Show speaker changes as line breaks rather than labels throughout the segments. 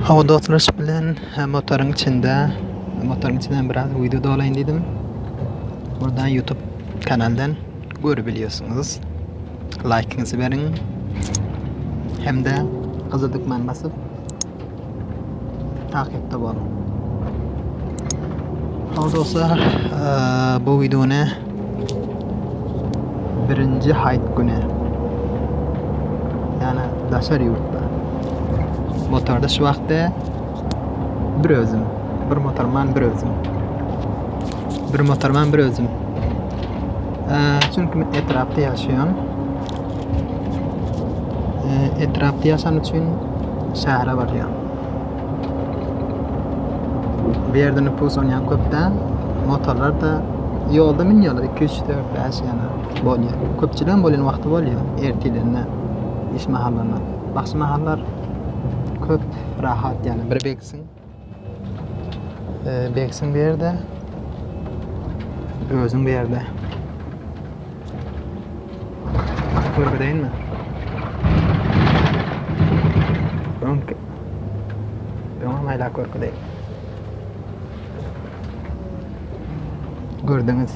Hawa dostlar şu bilen motoryň içinde motoryň içinden biraz video dolaýyn diýdim. Buradan YouTube kanaldan görebiliyorsunuz. Like'inizi beriň. Hem de gyzyl dükmeni basyp takipde boluň. Hawa dostlar, bu videony birinji haýt güni ýani daşary ýurtda motorda şu wagtda bir özüm, bir motorman bir özüm. Bir motorman bir özüm. Çünki men etrapda ýaşaýan. Etrapda ýaşan üçin şähere barýan. Bu ýerde nüfus onýan köp däl. Motorlar da ýolda münýärler 2 3 4 5 ýana bolýar. Köpçüligiň bolýan wagty bolýar ertirlerine iş mahallaryna. Bagşy mahallar köp rahat ýani bir begsiň begsiň bir ýerde özüň bir ýerde. Görkezeýinmi? Öňki Öňem aýlap görkezeýin. Gördüňiz.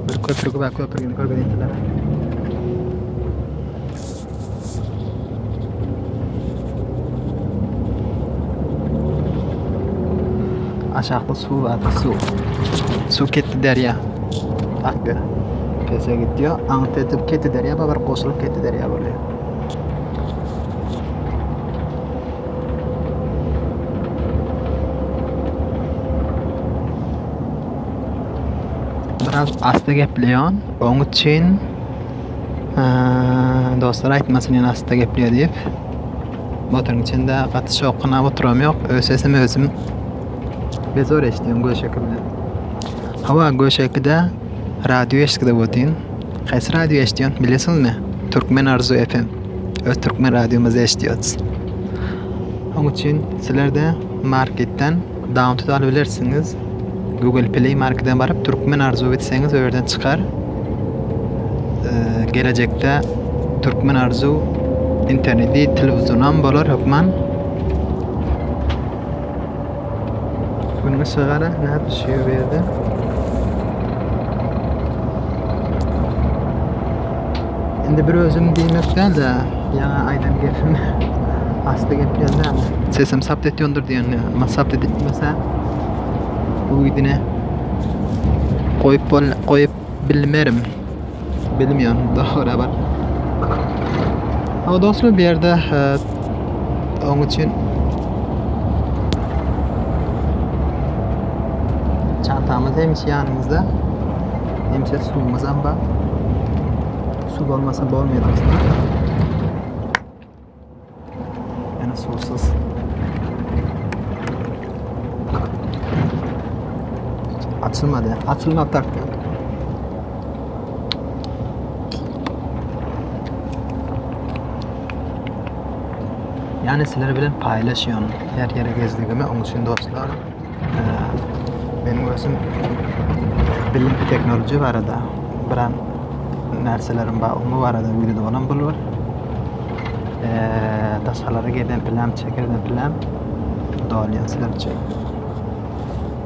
Bir köprü var köprünü görkezeýin sizlere. Aşakda suw bar, suw. Suw ketdi derýa. Akdy. Pese gitýär. Aňt edip ketdi derýa bar, goşulyp ketdi derýa bolýar. Biraz asta gepleýän, oň üçin dostlar aýtmasyn ýene asta gepleýär diýip. Motoryň içinde gaty şokunap oturam ýok. Öz sesimi özüm bezor eşidýän göşeki bilen. Hawa, göşekide radio eşitgide otyn. Haýsy radio eşidýän bilesiňizmi? Türkmen Arzuw FM. Öz türkmen radiomyzy eşidýäris. Oň üçin sizler-de marketden download alyp bilersiňiz. Google Play Market'e baryp Türkmen Arzuw etseňiz o ýerden çykar. Gelejekde Türkmen Arzuw interneti, telewizionam bolar hökman. Günüň ışıgy gara, nädip düşýär bu ýerde? Indi bir özüm diýmek däl-de, ýaňy aýdan gepim asly gep ýaly däl. Sesim sapt etýändir diýen, emma sapt edilmese bu widine goýup bol goýup bilmerim. Bilmeýän dogry bar. Hawa dostlar bu ýerde oň üçin çantamyz hemişe ýanymyzda. Hemişe suwumyzam bar. Suw bolmasa bolmaýar dostlar. Ýöne suwsuz. Açylmady. Açylmap tartdy. Ýani sizler bilen paýlaşýan her ýere gezdigimi oň üçin dostlar meniň özüm bilim tehnoloji barada biran närselerim bar oňa barada wideo bolan bolur. Daşgalara gezen pilam çekerden pilam dolýan sizler üçin.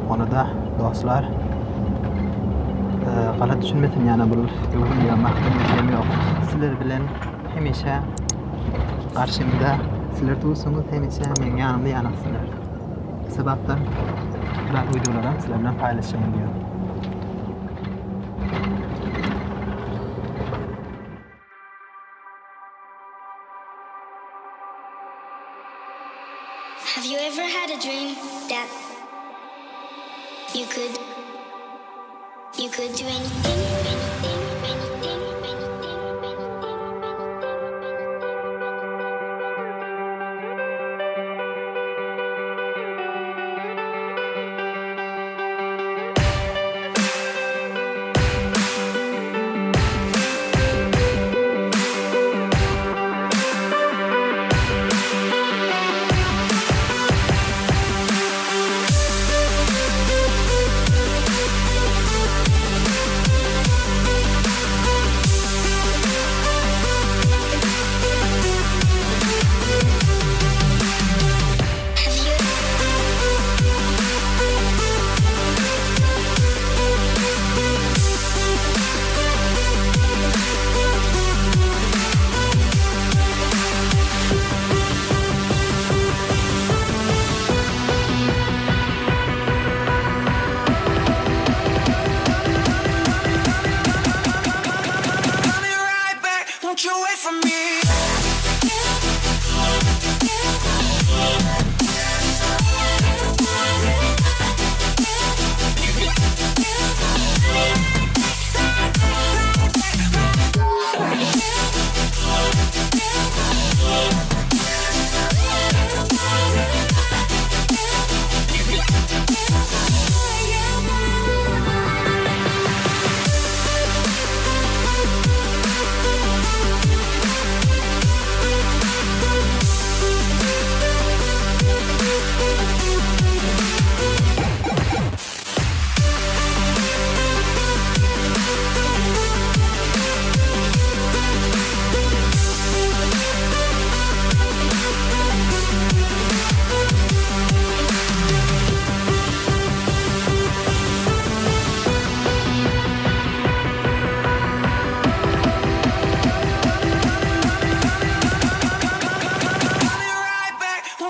Ony da dostlar galat düşünmesin ýana bul öwün ýa magtanyp ýok. Sizler bilen hemişe garşymda sizler dursuňyz hemişe meň ýanymda ýanak sizler. Sebäpden biraz wideolaram sizler bilen paýlaşaýyn diýdim.
Have you ever had a dream that you could you could do anything anything anything anything anything anything?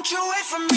Won't you wait for me?